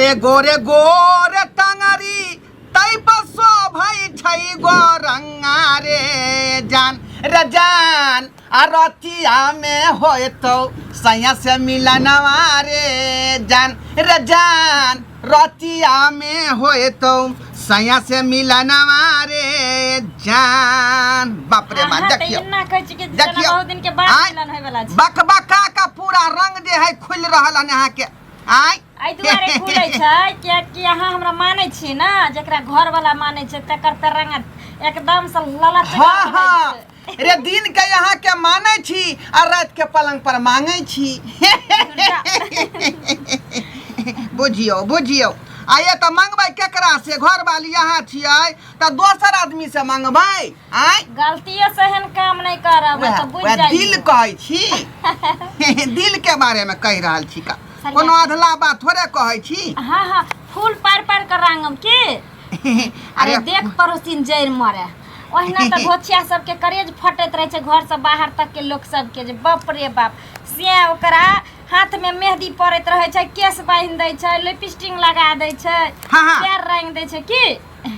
रे गोरे गोरे टंगरी तै पर शोभै छै गोरंगा रे जान रे जान आ रतिया में होतौ सैया से मिलनवा रे जान रे जान रतिया में होतौ सैया से मिलनवा रे जान। बाप रे बाप, अहाँ तऽ देखियौ एना कहै छी कि जेना देखियौ। बहुत दिन के बाद आँय? मिलन होय वाला छै। बकबका का पूरा रंग जे है खुलि रहल हन अहाँके। आँय एहि दुआरे खुलै छै कियाकि अहाँ हमरा मानै छी ने, जेकरा घर वाला मानै छै तकर तऽ रंग एकदम से ललच। हाँ हाँ रे, दिन के अहाँ के मानै छी आ रात के पलंग पर मांगै छी। बुझियौ बुझियौ, आ ये तऽ मंगबै केकरा से? घर वाली अहाँ छियै तऽ दोसर आदमी से मंगबै? आँय, गलतियो से एहन काम नहि करब वएह तऽ बुझि वएह जाइयौ। दिल कहै छी, दिल के बारे में कहि रहल छी का कोनो अधला बात थोड़े कहै छी। हाँ हाँ, फूल पारि पारि कऽ रांगम की। अरे अरे देख पड़ोसिन जड़ि मरे, ओहिना तऽ घोचिया सबके करेज फटैत रहै छै घर से बाहर तक के लोक सबके, जे बाप रे बाप से ओकरा हाथ में मेहदी पड़ैत रहै छै, केश बान्हि दै छै, लिपस्टिक लगा दै छै, हाँ, हाँ। पैर रंग दै छै की।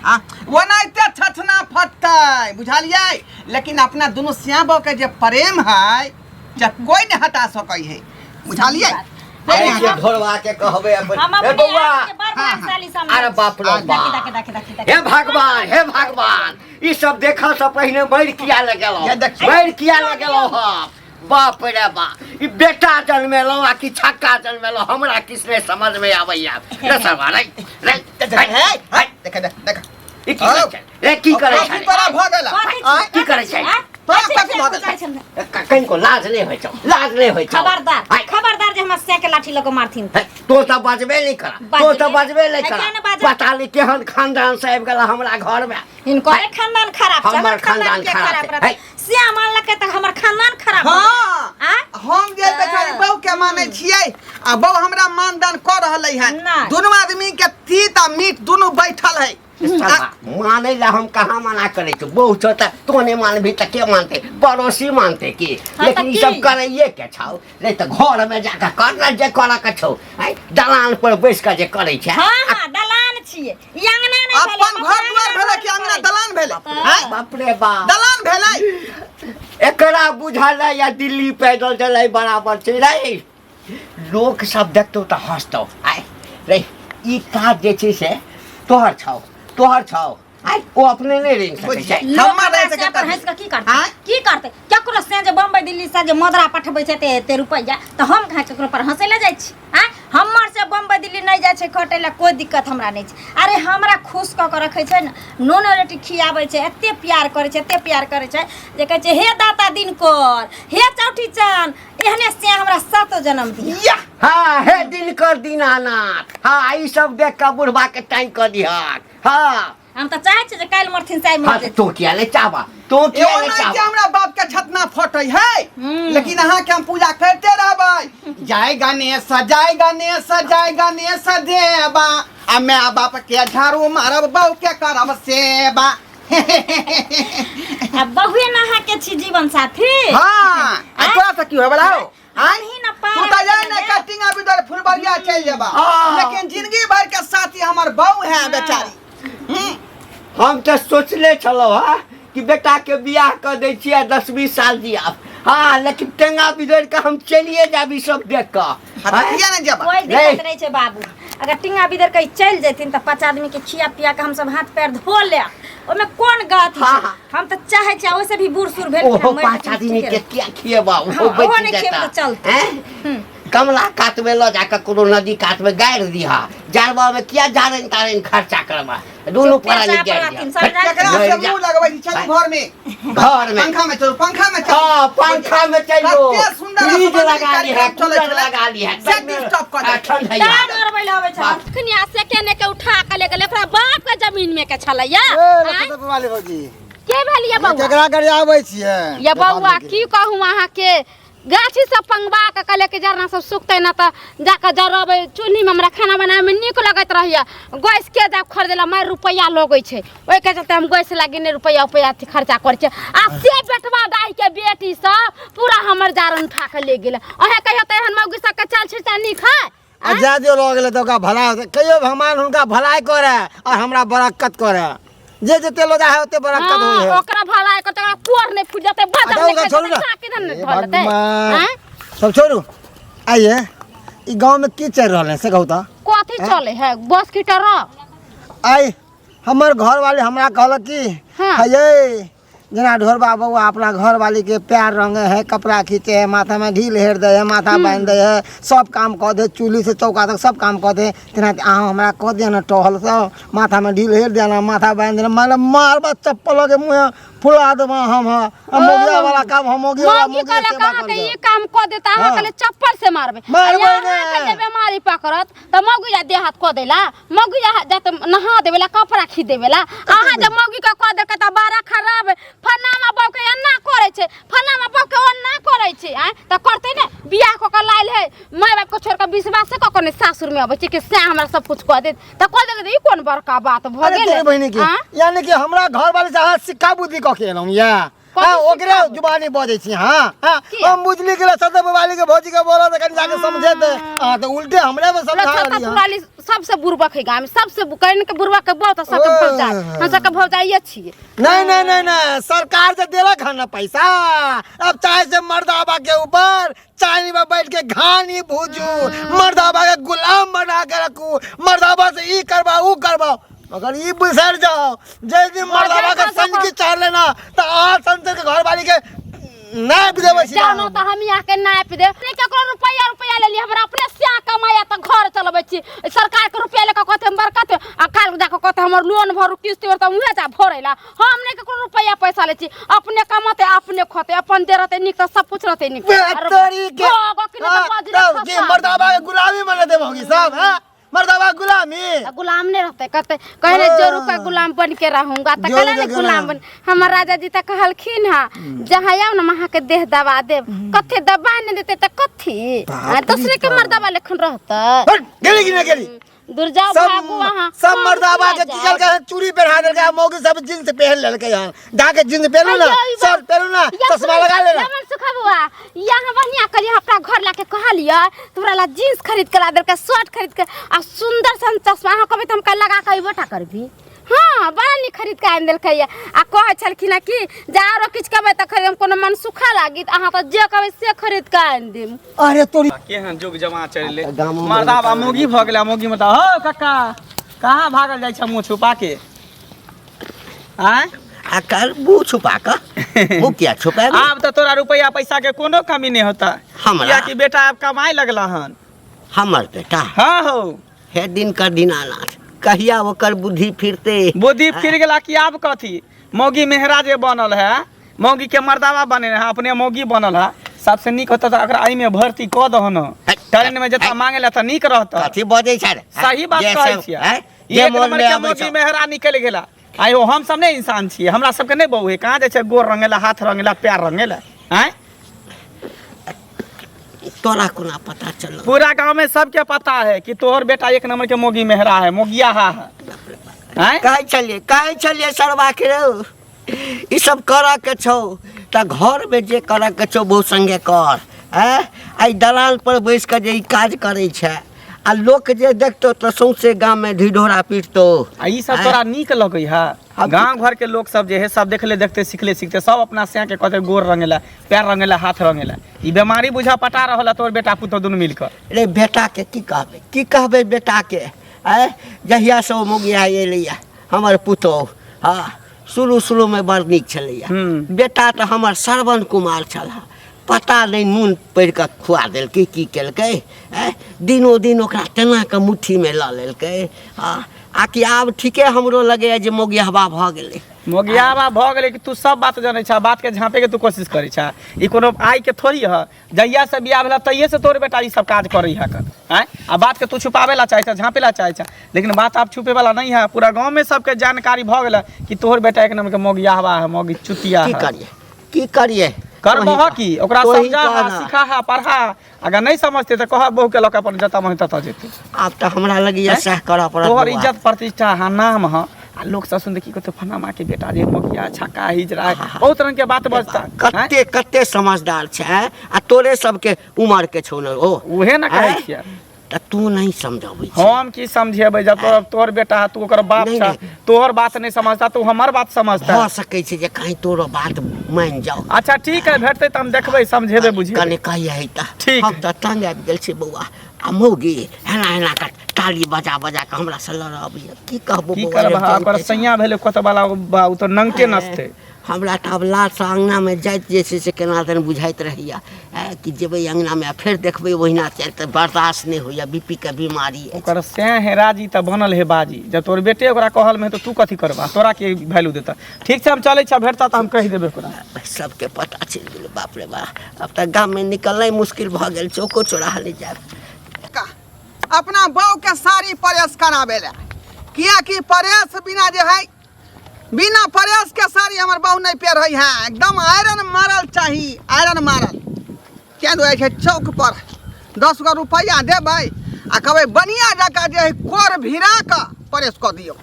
आ ओनाहिते छछना फटतै, बुझलियै? लेकिन अपना दुनू श्याम के जे प्रेम है जे कोई नहीं हटा सकै है, बुझलियै? कोई अरे नहीं के हटा। ढोरवा के कहबै अपन हम हे अपने बौआ आप के बड़ हाँ, हाँ। भाग्यशाली समझै अरे बाप रे छी। बाप। देखी देखी देखी देखी। हे भगवान, हे भगवान, ई सब देखऽ से पहिने मरि किया लए गेलहुँ? ये देखियौ। मरि किया लए गेलहुँ हम? बाप रे बाप, ई बेटा जन्मेलहुँ आ कि छक्का जन्मेलहुँ, हमरा किछु नहि समझ में आबैया। रे सरवा रे रे। देख, हे, हे, देख देख देख। ई की करै छै रे? की करै कथी छै? तोरा भऽ गेल? कथी आँय? की करै छै? आँय? तोरा कथी कथी भऽ गेल? करै छै? कनिको लाज नहि होइ छौ? लाज नहि होइ छौ? खबरदार, आँय? खबरदार जे हमरा सै के लाठी लऽ कऽ मारथिन। हे, तो तऽ बजबे नहि कर, तो तऽ बजबे? बजबे नहि है, कर। किया ने बाजब? पता नहि केहन खानदान से आबि गेल हमरा घर में। हिनकरे खानदान खराब छै, हमर हमर खानदान खानदान के खराब खराब छै। रहतै? है। श्याम मानलकै तऽ हमर खानदान खराब भऽ गेलै। हाँ आँय? हम जे बेचारी बहू के मानै छियै आ बहू हमरा मानदान कऽ रहलै हन, नहि। दुनू आदमी के तीत आ मीठ दुनू बैठल है। साला, मानै ला हम कहाँ मना करै छी? बहु छौ तऽ तो नहि मानबही तऽ के मानतै? पड़ोसी मानतै की? हाँ, लेकिन तऽ ई सब की? करैये के छौ, नहि तऽ घर में जाकऽ कर ने जे करऽ के छौ। आँय, दलान पर बैस कऽ जे करै छै। हाँ हाँ, दलान छियै ई, अंगना नहि भेलै। अपन घर दुआर भेलै कि अंगना दलान भेलै? आँय? बाप रे बाप, दलान भेलै। एकरा बुझल है या दिल्ली पैदल चलै बराबर छै रे। लोक सब देखतौ तऽ हँसतौ। आय रे, ई काज जे छै से तोहर छौ, तोहर छौ। आय, ओ अपने नहि रहि सकै छै। लोक हमर हमरा रहै छै से पर कतऽ? हँसि कऽ की करतै? आँय? की करतै? केकरो से जे बम्बई दिल्ली से जे मदरा पठबै छै ते एते रुपैआ तऽ हम कहाँ केकरो पर हँसै लए जाइ छी? आँय, हमर से बम्बई दिल्ली नहि जाइ छै खटै लए, कोइ दिक्कत हमरा नहि छै। अरे हमरा खुश कऽ कऽ रखै छै ने, नून रोटी खियाबै छै, एते प्यार करै छै, एते प्यार करै छै जे कहै छै हे दाता दिनकर, हे चौठी चान, एहने से हमरा सातो जन्म दिया। या हाँ, हे दिनकर दीनानाथ, हाँ, ई सब देख कऽ बुढ़बा के टाइम कऽ दिहक। हाँ, हम तऽ चाहै छियै जे काल्हि मरथिन से आइ मर हाँ, जेथिन। तो किया नहि चाहबा? तो किया एगो नहि नहि कि चाहबा? हमरा बाप के छतना फटै है, लेकिन अहाँ के हम पूजा करते रहबै। जय गणेश, जय गणेश, जय गणेश देवा, आ my बाप के झाड़ू मारब, बहू के करब सेवा। आ बहुए ना अहाँ के छी जीवन साथी। हाँ, आ तोरा से की होय बला हो? आँय? हमही न पार तू तऽ जाय ने लगेबै। कटिंग अभी तोर फुलबरिया चलि जेबा, हाँ। लेकिन जिंदगी भर के साथी हमर बहू है बेचारी। हम तऽ सोचले छलहुँ हँ कि बेटाके बियाह कऽ दै छियै आ 10-20 साल जियाब। हाँ, लेकिन टेंगा बिगड़ि कऽ हम चलिए जायब ई सब देख कऽ। हाँ, तऽ किया नहि जेबा? कोई दिक्कत नहीं छै बाबू, अगर टिंगा बिदर कहीं चलि जेथिन तऽ 5 आदमी के खिया पिया के हमसब हाथ पैर धो लेब, ओहिमे कोन गलत छै? हाँ, हाँ। हम तऽ चाहै छियै ओहिसे भी बूढ़ सूढ़ भेल ओहो 5 आदमी के किया खिएबा? ओहो हाँ, ओहो बचि नहि खिएबै जेता तऽ चलतै। हैं? कमला कात में लऽ जाकऽ कोनो नदी कात में गाड़ि दिहा, जारबा में किया जारनि तारनि खर्चा करबा? दुनू चुपे प्राणी चाप गाड़ि रहथिन, दिहा। समझा केकरा से मरि जा। मुंह लगबै छी? चलू घर में, घर में पंखा में चलू, पंखा में चलू। हाँ, पंखा में चलो। कते सुंदर फ्रिज असमंजस लगा ली है, कार्यक्रम चलै कूलर छलै। लगा ली है। से डिस्टर्ब कऽ हाँ, देलकै। ठंड है। तार मरबै लए अबै छै अखनी आ से केने के उठा के ले गेलै, ओकरा बाप के जमीन में के छलैया। ए, आँय? लखन वाली भौजी। के भेल ये बौआ? केकरा गरियाबै छियै? ये बौआ, की कहूँ अहाँके, गाछी सब पंगबा के कहले कि जरना सब सुखतै ना तऽ जाकऽ जरबै चूल्हीमे, हमरा खाना बनाबैमे नीक लगैत रहैए। गैस के जाब खरीदै लए मारि रुपैआ लगै छै, ओहिके चलते हम गैस लागी नहि रुपैआ उपैआ अथी खर्चा करै छियै। आ से बेटवा दाइके बेटी सब पूरा हमर जारन उठा कऽ ले गेलै। अहेँ कहियौ तऽ एहन मौगी सबके चाल छिरचा नीक है? आ जा दियौ लऽ गेलै तऽ ओकरा भला होतै। कहियो भगवान हुनका भलाइ करे और हमरा बरक्कत करे। जे जते लोग है ओते बरक्कत होय है। ओकरा भलाइ करतै, ओकरा कोर नहि फुटि जेतै, बजर अच्छा, नहि ओकरा खा छोड़ू जेतै, ना। चाकी धन नहि हे धऽ लेतै। भगवान। आँय? सब छोड़ू, आइए ई गाँव में की चलि रहल है से कहू तऽ। कथी चले है? बस की ट्रक? आइ हमर घर वाले हमरा कहलक कि हे जेना ढोरबा बौआ अपना घर वाली के पैर रंगे है, कपड़ा खींचे है, माथा में ढील हेर दे है, माथा बांध दे है, सब काम कऽ दे, चूल्ही से चौका तक सब काम कऽ दे, तेना अहाँ हमरा कऽ दिअ ने टहल सब, माथा में ढील हेर दिअ ने, माथा बांध देना, माने मारबा चप्पल के मुँह फुला देबा हम। हम मौगिया वाला काम, हम मौगी वाला मौगी मौगी कहलक सेवा अहाँके कर ई काम कऽ देता, अहाँ कहले चप्पल से मारबै। मारबै अहाँके ने। जे बेमारी पकड़त तऽ मौगी जा देह हाथ कऽ देला, मौगी जा जात नहा देवेला, कपड़ा खींच देवेला। अहाँ जब मौगी के कऽ देलकै तऽ बड़ा खराब है। फलाना बाप के एना करै छै, फलाना बाप के ओना करै छै। आँय तऽ करतै ने, बियाह कऽ के लायल है, माय बाप के छोड़ कऽ विश्वासे कऽ के ने सासुर में अबै छै कि सएह हमरा सब कुछ कऽ देत, तऽ कऽ देलकै। ई कोन बड़का बात भऽ अरे गेलै? तेरे बहिनी के आँय? यानी कि हमरा घर वाले से अहाँ सिक्का बुद्धि कऽ के एलहुँ या कथी हाँ, ओकरे सिक्का बुद्धि? जुबानी बजै छी। हाँ हाँ, किया? हम बुझली गेल सदर वाली के भौजी के बोला तऽ कनि जाके समझेते, हाँ तऽ उल्टे हमरे में समझा लछता रहली हँ। पुराली सबसे बुड़बक है गाम में, सबसे कहीं के बुड़बक के बहुत सबके ओ। भौजाई, हम सबके भौजाइये छियै। नहीं नहीं नहीं नहीं, सरकार से देलक हन ना पैसा, अब चाहे से मर्दाबा के ऊपर चाली में बैठ के घानी भूजू, मर्दाबा के गुलाम बना के रखू, मर्दाबा से ई करवाओ ऊ करवाओ, मगर ई बिसर जाओ जे दिन मर्दाबा के संग की चार लेना तो आ संसद के घर वाली के नाप देबै छी। जानो तऽ हम यहाँ के नापि देब। नहि ककरो रुपैआ रुपैआ लेलियै, हमरा अपने स्या कमाया तऽ घर चलबै छी। सरकार के रुपैआ लऽ कऽ कहतै हम बरकत, आ काल्हि जाकऽ कहतै हमर लोन भरू, किस्त भरू, तऽ उहे जा भरै ला। हम नहि ककरो रुपैआ पैसा लै छी, अपने कमतै अपने खतै, अपन देह रहतै नीक तऽ सब कुछ रहतै नीक। बे तोरी के। भऽ गो कि नहि तऽ हाँ, बजरे तब की खसा। मर्दाबा के गुलामी बना देबहोगी सब, हाँ? मर्दाबा गुलामी। आ गुलाम नहीं रहते, कहते कहले जोरू का गुलाम बन के रहूंगा, तो जोरू कहले के ने गुलाम गुलाम। बन। हमर राजा जी तो कहलखिन हा जहाँ आउ ना वहाँ के देह दबा देब, कथी दबा नहीं देते तो कथी? बाप आ, दूसरे के रे बाप। मर्दाबा लेखन रहता। हट, गेली कि नहीं गेली? दूर जाओ, सब भागू वहाँ। सब हम मर्दाबा के किया की केलकै हन, चूड़ी पहना देलकै, आ मौगी सब जींस पहन लेलकै हन, जाके जींस पहनू ना, अयो, ई बात- शर्ट पहनू ना, या चश्मा लगा लेना। रमन सुखा बुआ, यहाँ बढ़िया करिए, अपना घर लाके कहलिए तोरा ला जींस खरीद के ला देलकै, शर्ट खरीद के आ सुंदर सन चश्मा। अहाँ कहबै तऽ हम काल्हि लगा के अयबो टा करबी। हाँ, बड़ा नीक खरीद के आनि देलकै ये। आ कहै छलखिन हँ कि जे आरो किछु कहबै तऽ खरीद, हम कोनो मन सुखा लागी तऽ अहाँ तऽ जे कहबै से खरीद के आनि देब। अरे तोरी केहन जुग जमा चलि आब तऽ गामो मे मर्दाबा मौगी भऽ गेलै, मौगी मतलब हौ कक्का कहाँ भागल जाइ छ मुँह छुपा के? आँय? आ काल्हि मुँह छुपा कऽ, मुँह किया छुपाएब? आब तऽ तोरा रुपैआ पैसा के कोनो कमी नहि होता। हमरा? कियाकि बेटा आब कमाए लगला हन। हमर बेटा? हाँ हौ। हे दिन कर दीनानाथ, कहिया ओकर बुद्धि फिरते? बुद्धि फिर गेला कि आब कथी मौगी मेहरा जे बनल है, मौगी के मर्दावा बने है, अपने मौगी बनल है, सबसे नीक होता तऽ अकरा एहिमे भर्ती कऽ दहन, ट्रेन में जता मांगे ला तऽ नीक रहता। कथी बजै छै रे? सही बात जे कहै सब- छियै। हैं? जे एक मोन नंबर मे के अबै मौगी छौ। मेहरा निकलि गेला। आइ हम सब नहि इंसान छियै, हमरा सबके नहि बहू है, कहाँ जाइ छै गोर रंगेला, हाथ रंगेला, पैर रंगेला? आँय तोरा कोना पता चलल? पूरा गांव में सबके पता है कि तोहर बेटा एक नंबर के मोगी मेहरा है, मोगिया हा है। आँय? कहै छलियै, कहै छलियै सरवा के रौ, ई सब करऽ के छौ तऽ घर में जे करऽ के छौ बहु संगे कर। आँय, आइ दलान पर बैस कऽ जे ई काज करै छै आ लोक जे देखतौ तऽ सौंसे गाम में ढिढोरा पीटतौ। आ ई सब तोरा नीक लगै है? आब गांव घर के लोग सब जे है सब देखले देखते सिखले सिखते सब अपना सिया के कहते गोर रंगेला, पैर रंगेला, हाथ रंगेला। ई बीमारी बुझा पटा रहल है तोर बेटा पुतोह दुनू मिलकर। रे बेटा के की कहबै, की कहबै बेटा के? आँय, जहिया से ओ मुगिया एलैया हमर पुतोह, हाँ शुरू शुरू में बड़ नीक छलैया। बेटा तऽ हमर श्रवण कुमार छल, पता नहि नून पड़ि कऽ खुआ देलकै की केलकै, आँय दिनो दिन ओकरा तेना कऽ मुट्ठीमे लऽ लेलकै। हँ, आ कि आब ठीके हमरो लगैया जे मौगियाहबा भऽ गेलै। मौगियाहबा भऽ गेलै कि तू सब बात जनै छह, बात के झाँपे के तू कोशिश करै छह। ई कोनो आइ के थोड़ी ह, जहिया से बियाह भेला तहिये से तोर बेटा ई सब काज करै है कर। आँय, आ बात के तू छुपावे ला चाहै छह, झाँपे ला चाहै छह, लेकिन बात आब छुपे वाला नहीं है। पूरा गांव में सबके जानकारी भऽ गेलै कि तोहर बेटा एक नंबर के मौगियाहबा है, मौगी चुतिया की है। करिए, की करिए? करबह की? ओकरा तोही समझा, कह ना। सिखा, पढ़ा। अगर नहीं समझते तऽ कह बहू के लऽ कऽ अपन जतऽ मन ततऽ जेतै। आब तऽ हमरा लगैया आँय? सएह करऽ पड़त तोहर बौआ। इज्जत प्रतिष्ठा हा, नाम हा, आ लोक सब सुनते की कहते फलाना के बेटा जे मौगिया छक्का हिजरा है, बहुत रंग के बात बजता। आँय? तऽ तू नहीं समझाबै छी। हम की समझेबै जब तोर तोहर बेटा है तू ओकर बाप नहीं, छा नहीं। तोहर बात नहीं समझता तू हमर बात समझता भऽ सकै छै जे कहीं तोरो बात मानि जाओ। अच्छा ठीक है, भेटतै तऽ हम देखबै, समझेबै बुझेबै। कने कहिए तऽ। ठीक। हम तऽ तंग आबि गेल छी बौआ। आ मौगी एना एना कऽ ताली बजा बजा कऽ हमरा से लड़ऽ अबैया, की कहबो की बौआ? करब रे, ओकर जानते सैया भेलै कोतवाला बा, ओ तऽ नंगटे नचतै। हमरा तऽ आब लाजसँ अङ्गनामे जाइत जे छै से केना दन बुझाइत रहैया कि जेबै अङ्गनामे आ फेर देखबै ओहिना चलि तऽ बर्दाश्त नहि होइया, बी पी के बीमारी अछि। ओकर सैं है राजी तऽ बनल है बाजी। जब तोर बेटे ओकरा कहल में तऽ तू कथी करबा, तोरा के वैल्यू देता? ठीक छै, हम चलै छी, भेटता तऽ हम कहि देबै ओकरा। सबके पता चलि गेलै, बाप रे बाप, आब तऽ गाममे निकलनाइ मुश्किल भऽ गेल, चौको चौराहा नहि जायब। का अपना बहू के साड़ी प्रेस कराबे ला, कियाकि प्रेस बिना जे है, बिना प्रेस के साड़ी हमर बहू नहीं पेरहे है। एकदम आयरन मारल चाही, आयरन मारल। क्या दुआरे छै चौक पर 10 गो रुपैआ देबै आ कहबै बढ़िआँ जकाँ जे है कोर भिड़ा कऽ प्रेस कऽ दियौ,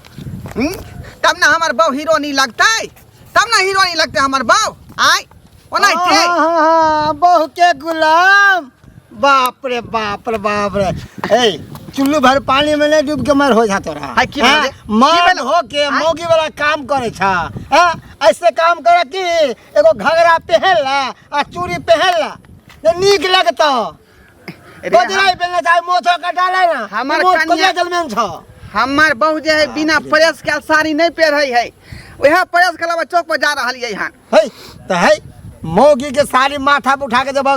तब ने हमर बहू हीरोनी लगतै, तब ने हीरोनी लगतै हमर बहू। आय ओनाहिते। हाँ, बहू के गुलाम, बाप रे बाप रे बाप रे। ए चुल्लू भर पानी में नहीं डूब के मर हो जा तोरा। हाय, की भेलै रे? हाँ, मर्द की भेलै? हो के आय? मौगी वाला काम करे छा। हाँ, ऐसे काम करे कि एगो घघरा पहन ला आ चूड़ी पहन ला तो नीक लगतो। रे, बजराई पहनले चाहे मोछो कटा ले ना, हमर मोछ कनिया- कहिया जलमेन छौ? हमर बहू जे है बिना प्रेस के साड़ी नहीं पहिरै है, वएह प्रेस के अलावा चौक पर जा रहलियै हन। है तो है मौगी के साड़ी माथा पर उठा के जब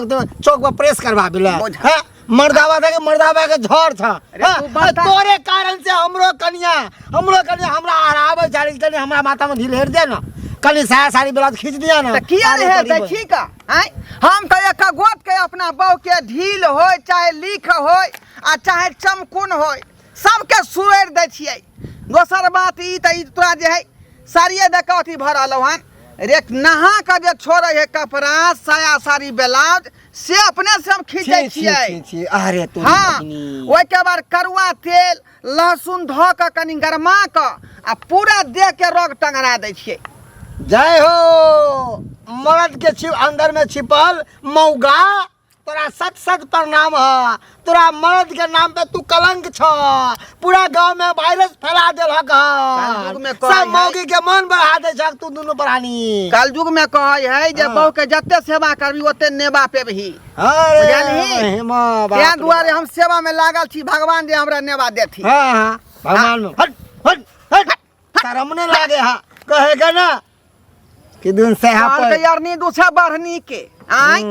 चौक पर प्रेस करवा बिला। बोझ। हाँ, मर्दावा था के मर्दावा के झड़ था। अरे हाँ, तू बता। तोरे कारण से हमरो कनिया हमरा हरावे चाली, कनी हमरा माथा में ढील हेर दे ना, कनी साया साड़ी ब्लाउज खींच दिया ना। तऽ किया अरे रहे गरीब। देखी का आँय, हम तऽ एक गोट के अपना बहू के ढील होय चाहे लीख होय आ चाहे चमकुन होय, सबके सुरैर दै छियै। दोसर बात ई तऽ ई तोरा जे है साड़िए दऽ कऽ अथी भऽ रहलौ हन रे, नहा कऽ जे छोड़ै है कपड़ा साया साड़ी ब्लाउज से अपने से हम खींचै छी, छी, छियै। छी, छी, अरे तोरी हाँ, बहिनी। ओहिके बाद करुआ तेल लहसुन धऽ कऽ कनि गरमा कऽ आ पूरा देह के रोग टंगरा दै छियै। जय हो मर्द के छिप अंदर में छिपल मौगा, तोरा सत सत प्रणाम ह। तोरा मर्द के नाम पे तू कलंक छ, पूरा गांव में वायरस फैला देलक ह। कलयुग में कहै सब है। मौगी के मन बढ़ा दे छक तू दुनू प्राणी। कलयुग में कहै है जे हाँ। बहू के जते सेवा करबी ओते नेबा पेबही। अरे बुझलही? महिमा, बाप तें रे दुआरे बाप। हम सेवा में लागल छी, भगवान जे हमरा नेबा देथी। हाँ, हाँ, भगवान हट, हट, हट, शरम नहीं लागे। हाँ, कहेगा ना कि दिन से यहाँ कहलकै पर अरनी दूसरा बढ़नी के आय।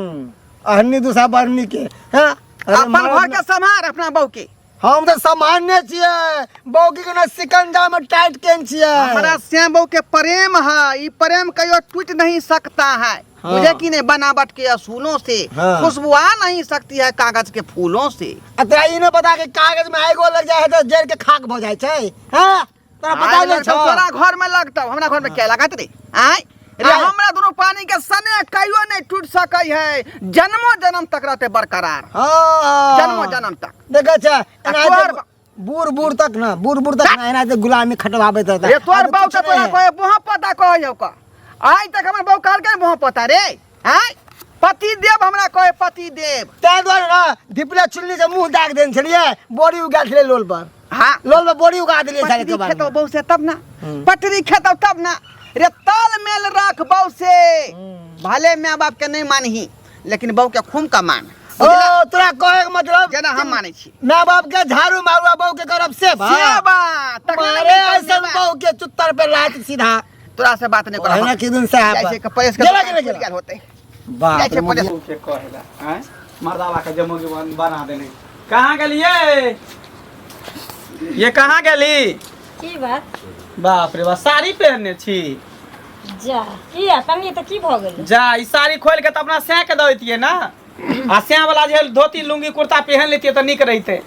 अहनी दूसरा बढ़नी के। हाँ, अरे अपन मर्द घर के सम्हार अपना बहू के। हम तो सामान्य छियै, बौकी के ना सिकंजा में टाइट केन छियै। हमरा से बहू के प्रेम है, ई प्रेम कहियो टूट नहीं सकता है। हाँ। बुझे कि नहीं, बनावट के असूलों से हाँ। खुशबू आ नहीं सकती है कागज के फूलों से। आ तोरा ई नहीं पता कि कागज में आगो लग जाए है तो जड़ के खाक भ जाय छै। हाँ, तोरा पता आग नहीं लगतौ, छौ? तोरा घर में लगतौ, हमरा घर में क्या लागत रे? आय रे, आय। हमरा दुनू पानी के सने कहियो नहीं टूट सकै है, जन्मो जन्म तक रहते बरकरार। हाँ। जन्मो जन्म तक। देखै छै, एना तोहर जे बूढ़ बूढ़ तक ना, बूढ़ बूढ़ तक ना, एना जे गुलामी खटवाबैत रहता। रे तोहर आब बहू कुछ के तोरा नहीं है। कहे बोहा पता कहै हौ का, आइ तक हमर बहू कहलकै बोहा पता रे। आय पति देव हमरा कहे पति देव। ताहि दुआरे ना धिपला चुल्ली से मुंह दाग देने छलियै, बड़ी उगा छलै लोल पर। हाँ। लोल पर बड़ी उगा देलियै साले पटरी के बाद खेतौ में। बहू से तब ना, पटरी खेतौ तब ना रे, ताल मेल रख बहू से, भले माय बाप के नहीं मानही लेकिन बहू के खूम का मान। ओ तोरा कहे के मतलब जेना हम मानै छी माय बाप के झाड़ू मारू आ बहू के करब सेवा। सेवा, तखने मारे ने ऐसन सेवा। बहू के चुत्तर पे लात सीधा। तोरा से बात नहीं करब। ओहिना कि दिन से जाइ छै के प्रेस के गेला दुकान गेला खुलि गेला। गेल होतै। बाप जाइ छै रे, प्रेस। के कहेला हैं मर्दावा के जमोगी बना देने। कहाँ गेलिए ये, कहाँ गेली? की बात? बाप रे बाप, साड़ी पहनने छी। जा किया पहनलियै तऽ की भऽ गेलै? जा ई साड़ी खोल के तऽ अपना सैं के दैतियै ना, आ सैं वाला जे धोती लुंगी कुर्ता पहन लेतियै तऽ नीक रहितै।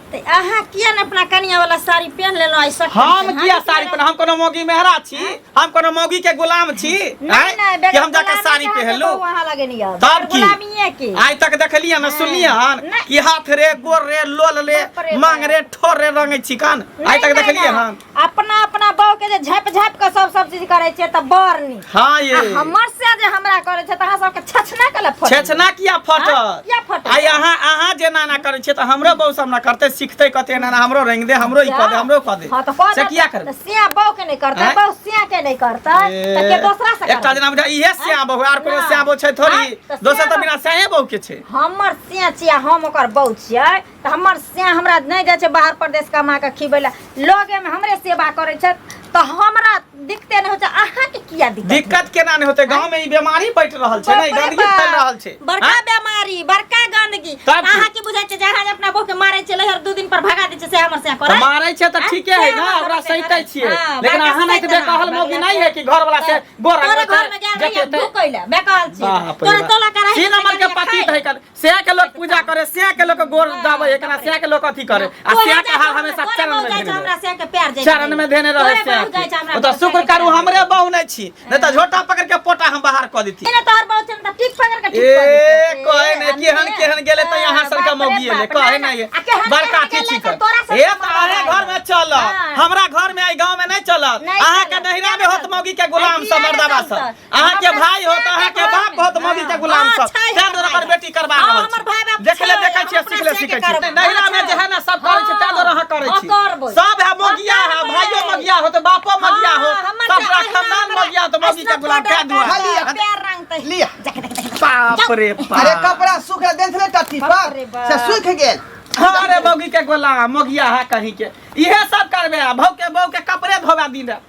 तऽ अहाँ किया ने अपना कनिया वाला साड़ी पहन लेलहुँ आइ सखी? हम किया साड़ी पहन, हम कोनो मौगी मेहरा छी? हम कोनो मौगी के गुलाम छी नहीं नहीं, कि हम बेगर जाके गुलामी साड़ी के अहाँके पहनलू? बहु अहाँ लगे नहीं आब। तब बेगर की? गुलामीये के। आइ तक देखलियै ना सुनलियै हन नहीं। कि हाथ रे गोर रे लोल रे बाप रे मांग बाप। रे ठोर रे रंगै छी कान? आइ नहीं, तक नहीं, देखलियै नहीं। हन? अपना अपना बहू के जे झापि झापि के सब सब चीज करै छियै तऽ बड़ नीक। हाँ ये आ हमर से जे हमरा करै छै तऽ अहाँ सबके छछना के फटल। छेछना किया फटत? हाँ, किया फटत? आइ अहाँ अहाँ जे नाना करै छियै तऽ हमरो बहू सब ना करतै, सिखतै कते एना एना हमरो रंग दे, हमरो ई कऽ दे, हमरो कऽ दे। हाँ तऽ कऽ से दे। किया करबै? तऽ सिया बहू के नहि करतै, आँय? बहू सिया के नहि करतै, तऽ के दोसरा से एकटा करतै? जेना बुझा इहे सिया बहू, आर कोनो ना। सिया बहू छै थोड़ी। आँय, तऽ सिया दोसर तऽ बहू- बिना स्याहे बहू के छै। हमर सिया छियै, हम ओकर बहू छियै, तऽ हमर सिया हमरा नहि जाइ छै बाहर परदेश कमा कऽ खिबै लए, लगेमे हमरे सेवा करै छै, तऽ हमरा दिक्कते नहि होइ छै, अहाँके किया दिक्कत? दिक्कत केना नहि होतै? गाँव में ई बीमारी बैठ रहल छै ने, ई बाप रे गंदगी फैल बाप, रहल छै। बड़का आँय? बीमारी, बड़का गंदगी। तब की? अहाँ की बुझै छै जे अहाँ जे अपना बहू के मारै छियै, लहर 2 दिन पर भगा दै छियै, से हमर सिया तऽ करै? मारै छै तऽ आँय? ठीके है से ना, हमर ओकरा सबके सहिते करै। छियै। हाँ, लेकिन बड़का अहाँ नहि तऽ सहिते बेकहल ना, मौगी बड़का नहि है कि घर वाला से गोर तोरे रंगतै, घर में गेल रहियै, जतेतै। भूखै लए, बेकहल छियै। बाप रे तोरे बाप। तोला कराही तीन नंबर के पति है कर, सिया के लोग पूजा करे, सिया के लोग गोर दाबे, एकरा सिया के लोग अथी करे, आ सिया के हाल हमेशा चरण में धेने रहे। चरण में धेने रहे सिया के। ओ तऽ शुक्र करू हमरे बहू नहि छी, नहि तऽ झोटा पकड़ के पोटा हम बाहर कऽ देती। एने तोहर बहू छै ने तऽ ठीक पकड़ के ठीक ए कऽ देतौ। कहे नहि केहन केहन गेलै तऽ यहाँ सबके बाप रे मौगी एलै, बाप, कहे ना, नहि आ केहन बड़का केहन अथी गेलै छी तऽ तोरा ए सबके तऽ अहे मौगी घर में चलत, हाँ। हमरा घर में एहि गाँव में नहि चलत। नहि अहाँके चलत, नैहरा में किया होत नहि मौगी के गुलाम चलत? सब, मर्दाबा किया सब। नहि चलत? अहाँके हमरा भाई होत, से अहाँके घर बाप में। होत मौगी के गुलाम हाँ, सब, छै तैं हमर दुआरे ओकर भाई। बेटी करबा हाँ, रहल हमर छी। भाई बाप देखले छै, देखै छियै, हम अपना सिखले से सिखै के छियै। करबै। नैहरा में जे है ना सब करै छै, तैं दुआरे अहाँ करै हाँ, छी। करबै। सब है मौगिया है, करबै। भाइयो मौगिया होत, बापो मौगिया हाँ, होत, हमर सब से पूरा अहिना खानदान हमरा मौगिया होत, मौगी के ऐसना गुलाम तैं पाउडर दुआरे। खाली लिअ। पैर रंगतै। लिअ। जाके देख, देख, देख। बाप रे बाप। अरे कपड़ा सूख देल छलै टट्टी बाप पर रे बाप। से सूख गेल। अरे मौगी के गोलाम मौगिया है कहीं के, इहे सब करबे आ भौ के बहू के कपड़े धोबा दिन रात।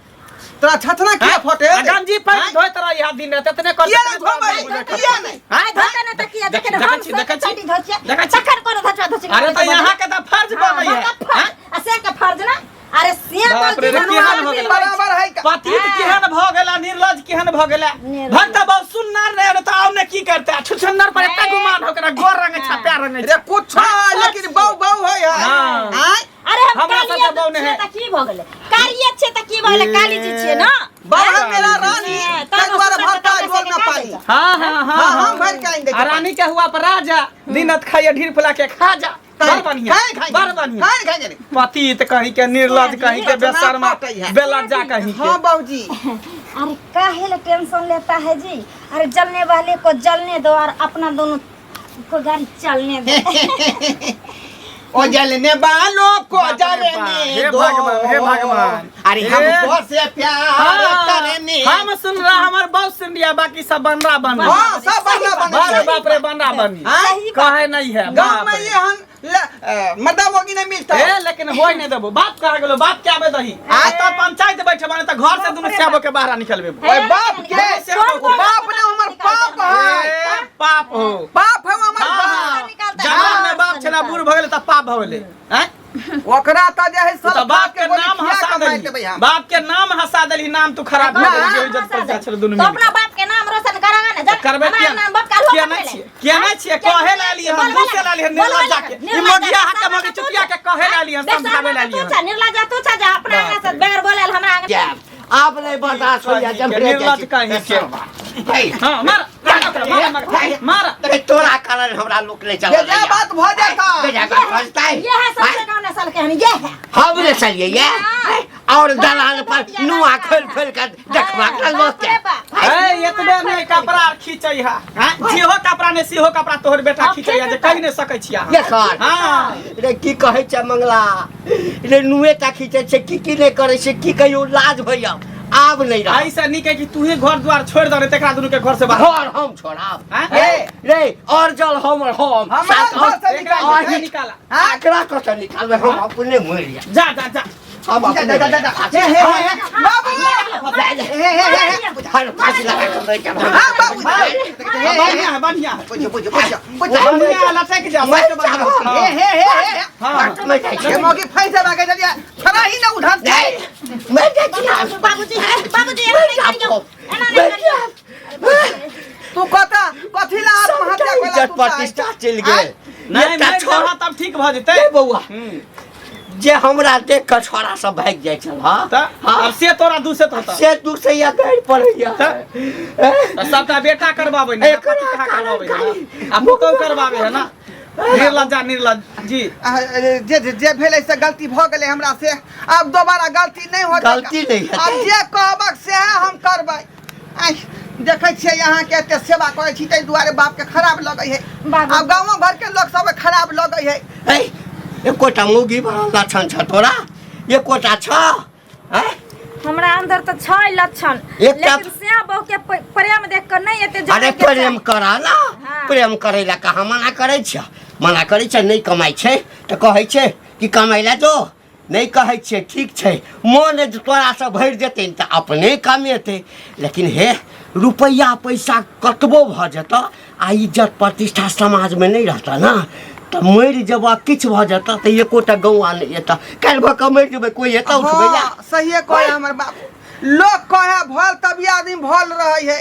तोरा छतना किया फटे? आ गंजी पैंट धोइत रही आ दिन रात, एतने कर। किया नहि धोबै? किया नहि? आँय? धोते ने तऽ किया? देख- जखन देखै हम छी, सब देखै छी, चड्डी धोइ छियै, देखै छी। तखन कोनो धोचवा धोची अरे तऽ यहाँ के तऽ फर्ज हाँ, बनै है। बड़का फर्ज। आ से के फर्ज ना? अरे से बाप रे, मौगी रे, केहन हो गेलै? बराबर है का? पतित केहन भऽ गेला, निर्लज केहन भऽ गेला। निर्लज। भक्त बहुत सुन्नर रहे तऽ आउ ने की करते, आ छुछुन्नर पर एते गुमान हो गेला, गोर रंग छा, प्यार रंग रे छा। कुछ है, लेकिन बहु बहु है है। हाँ। आँय? अरे हम हमरा कालिए सबके बहु नहि छियै है। तऽ की भऽ गेलै? कालिए छियै तऽ की भऽ गेलै? काली जी छियै ना? बहु है मेरा रानी, हाँ, ताहि तब दुआरे सुन्दर भरता तऽ झोल में तब पानी। हाँ, हाँ, हाँ, हाँ, हम भरि के आनि दै आ छियै। रानी के हुआ पर राजा दिन रात खाइए ढीर फुला के खा जा। बड़ बढ़िया, खाए खाए बड़ बढ़िया। खाए खाए जाने। पतित कहीं के, निर्लज कहीं के, रचना बेशर्मा पटै है। बेलज्जा कहीं के। हाँ बाबूजी। अरे काहे ला टेंशन लेता है जी? अरे जलने वाले को जलने दो और अपना दोनों को गाड़ी चलने दो। ओ जलने वालों को बाप रे बाप, जलने हे दो। भगवान, हे भगवान। अरे हे। हमको से प्यार हाँ, करने। हम सुन रहा, हमार बहुत सुन लिया, बाकी सब बनरा बन रहा। हाँ, सब बनरा बन बाप रे रहा। बाप रे, बनरा बनी। हाँ? कहे नहीं है, गांव बाप में रे। ये हम मर्दा मोगी नहीं मिलता। ए लेकिन होय नहीं देबो, बाप कहा गेलो, बाप के आबे दही। आ त पंचायत बैठे बने त घर से दुनू स्याबो के बाहर निकलबे। ओए बाप के, कौन कौन बाप ने हमर पाप है। ए, पाप हो। पाप है हमर हाँ, बाप। निकालता है। जवान में बाप छला, बूढ़ भ गेलै त पाप भ गेलै। आँय? ओकरा त जे है तू सब त बाप के गोली नाम खिया हंसा के मारि देलही। देबै हम। बाप के नाम हंसा देलही, नाम तू खराब भऽ गेलही, जे इज्जत पैसा छलै दुनू तो मिल अपना बाप के नाम रोशन करागा ना, जा। करबै हमरा किया? नाम बाप का लोग किया नहि बतैले। छियै? किया नहि छियै? कहे ला एलियै हम, दूसे ला एलियै, निर्लज्जा के। ई मगिया हक मगी चुतिया के कहे ला एलियै हम, समझाबै ला एलियै तू छा निर्लज्जा, तू छा जा अपना आंगन से बगैर बोलल हमरा आंगन। जायब। आब नहि बर्दाश्त होइया जब निर्लज कहीं के। हे, हाँ, मार, मार ओकरा, मार, मार, मार। अरे तोरा कारण हमरा लोक नहि चलऽ बेजा बात भऽ जाता। बेजा बात भऽ जेतै। ये है सबसे गाँव नसल के हन, ये है। हम ने चलिए ये और दलान पर नुआ खोल खोल कर देखबाक हाँ, लोक बाप रे के। बाप। ए, एतबे नहि कपड़ा आर खींचै है। हाँ, जेहो कपड़ा नहि सेहो कपड़ा तोहर बेटा हाँ, खींचै है, जे कहि नहि सकै छियै अहाँ। देखर। हाँ। रे की कहै छै मंगला, रे नुए टा खींचै छै, की की नहि करै छै, की कहियो लाज होइया। आब नहीं रह। ऐसा नहीं है कि तू ही घर द्वार छोड़ दे, तेकरा दुनू के घर से बाहर। घर हम छोड़ाब। हाँ? ए, रे और जल हम हम हमरा साथ घर से एकरा निकाल घर से निकाला। हाँ? एकरा कतऽ निकालबै? हम अपने मरि जायब। जा जा जा। हम जा, अपने जा, जा, जा, जा। हे, हे, हे, हे, बाबू! हे, हे, हे, हे, हे। हर फांसी लगा के मरि जायब। हाँ, बाबू! हे, हे, हे। बढ़िया है, बढ़िया है। पूछो, पूछो, पूछो, पूछो। बढ़िया है, लटक जा, मरि सबसे बढ़िया। जाब। हाँ। हे, हे, हे, हे। हाँ। मरि जाइ छी। ये मौगी फंसि जेबाक जलिया छड़ा ही ना उधर से। नहीं, मरि जाइ छी हम। बाबूजी, बाबूजी, एना मरि नहि जायब करियौ। हम। एना नहि मरि करियौ। जायब। तू कता कथी ला आत्महत्या सबटा केला इज्जत तू? प्रतिष्ठा चलि गेल। नहीं, एकटा मरि छोड़ जहाँ तब ठीक भऽ जेतै। ए बौआ, हम्म। जे हमरा देख कऽ छोड़ा सब भागि जाइ छल, हाँ? तऽ हाँ। आब से तोरा दूषित होता। से दूसरे या गाड़ि पड़ैया। तऽ? तऽ सबटा बेटा करबाबै ने, एकरा पति कहाँ कारण करबाबै है गाड़ि। ना, आ पुतहु करबाबै है ना। निर्लज्जा निर्लज्ज जी। जे जे जे भेलै से गलती भऽ गेलै हमरा से, आब दोबारा गलती नहि होतै। गलती नहि हेतै। आब जे कहबक सएह हम करबै। आइ देखै छियै अहाँके एते सेवा करै छी, ताहि दुआरे बापके खराब लगै है। बाबू। आब गाँवो घरके लोक सबके खराब लगै है। है, एकोटा मौगी बड़ा लक्षण छ तोरा, एकोटा छ? हैं? हमरा अंदर तऽ छै लक्षण, लेकिन से बहु के प्रेम देख कऽ नहि एते अरे जनै के प्रेम चाही। करा ना। हाँ। प्रेम करै ला कहाँ मना करै छ? मना करै छ? नहि कमाइ छै तऽ कहै छै कि कमाइ ला जो? नहि कहै छियै। ठीक छै, मोन जे तोरासँ भरि जेतै ने तऽ अपने कमेतै। लेकिन हे, रुपैआ पैसा कतबो भऽ जेतऽ आ इज्जत प्रतिष्ठा समाजमे नहि रहतऽ ने तऽ मरि जेबऽ, किछु भऽ जेतऽ तऽ एकोटा गौआ नहि एतऽ। काल्हि भऽ कऽ मरि जेबै, कोइ एतऽ उठबै ला? हाँ, सहिए कहे हमर बाबू। लोक कहे भल तभी आदमी भल रहे है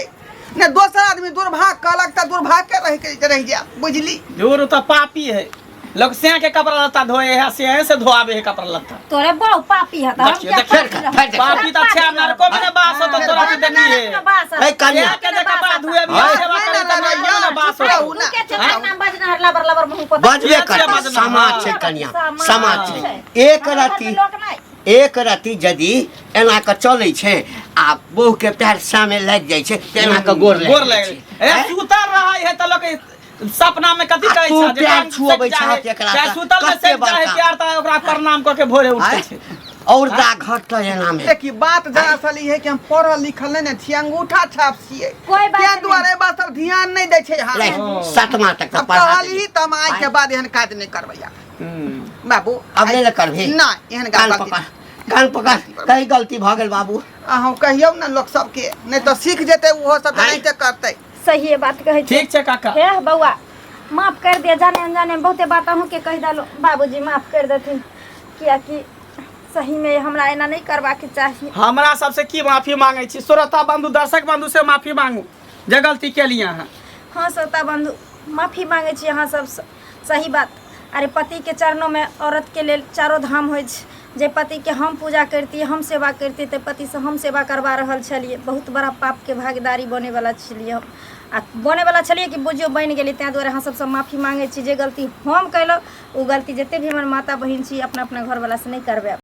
ने, दोसर आदमी दुर्भाग्य कहलक तऽ दुर्भाग्य रह के रहि जायब, बुझली? दूर तऽ पापी है लोग, सिया के कपड़ा लत्ता धोए है, सिया से धोआबे है कपड़ा लत्ता। तोरे बहु पापी है तऽ हम देखियौ, क्या देखियौ, पापी रहब? फेर देख। पापी तऽ छै, नरको में ने बास होतो तोरा के देखी है। बास है कन्या। सिया के जे कपड़ा धोए भी हाँ। सेवा करे तऽ नरको में ने बास चुप रहू होतो। ना। तू के चक्कर नाम बजना लबर लबर मुंह पर बजबे छियै करतै। बजना, समाज हाँ। छै कन्या, समाज समाज छै। छै। एक हमरा घर में रति लोक नहि। एक रति यदि एना कऽ चलै छै आ बहु के पैर सामे लागि जाइ छै तऽ एना कऽ गोर गोर लागि लागि जाइ छै। ए हैं? सुतल रहै है तऽ लोक सपना में कथी आ कहै तू छै जे प्यार टांग छुअबै सटि जाइ छहक है, एकरा चाहे तऽ सुतल में कते सटि जाइ है बड़का। प्यार तऽ ओकरा प्रणाम कऽ के भोरे उठै आँय? छै। औरदा घट एना में। देखी, बात दरअसल ई है कि हम पढ़ल लिखल नहीं ने छियै, अंगूठा छाप छियै। कोई बात ताहि नहीं। दुआरे बात सब ध्यान नहीं दै छै। हाँ। रे, सतमा तक तऽ अब पढ़ा कहली देली। तऽ हम आइ के बाद एहन काज नहीं करबै आब। बाबू। अब नहि ने करबही? नहीं, एहन कान गलती पकड़, कान पकड़, कहीं गलती भऽ गेल बाबू। अहूँ कहियौ ने लोक सबके, नहीं तऽ सीख जेतै ओहो सब, आँय? एनाहिते करतै। सही बात कहै छी। ठीक छै काका। हे बौआ, माफ कर दिया, जाने अनजाने में बहुते बात अहूँ के कहि देलहुँ। बाबूजी माफ कर देथिन, कियाकि सही में हमरा एना नहीं करबाक चाही। हमरा सबसे की माफी मांगे छी? श्रोता बंधु, दर्शक बंधु से माफी मांगू जे गलती केलिए अहाँ। हाँ श्रोता बंधु, माफी मांगे छी अहाँ सब। सही बात। अरे पति के चरणों में औरत के लेल चारो धाम होइ छै। जे पति के हम पूजा करती, हम सेवा करती, तऽ पति से हम सेवा करवा रहल छलियै, बहुत बड़ा पाप के भागीदारी बने वाला छलियै हम, आ बने वाला छलियै कि बुझियौ बनि गेलियै। ताहि दुआरे अहाँ सबसँ माफी मांगै छी। जे गलती हम कयलहुँ ओ गलती जते भी हमर माता बहिन छी, अपना अपना घरवाला से नहि करबै।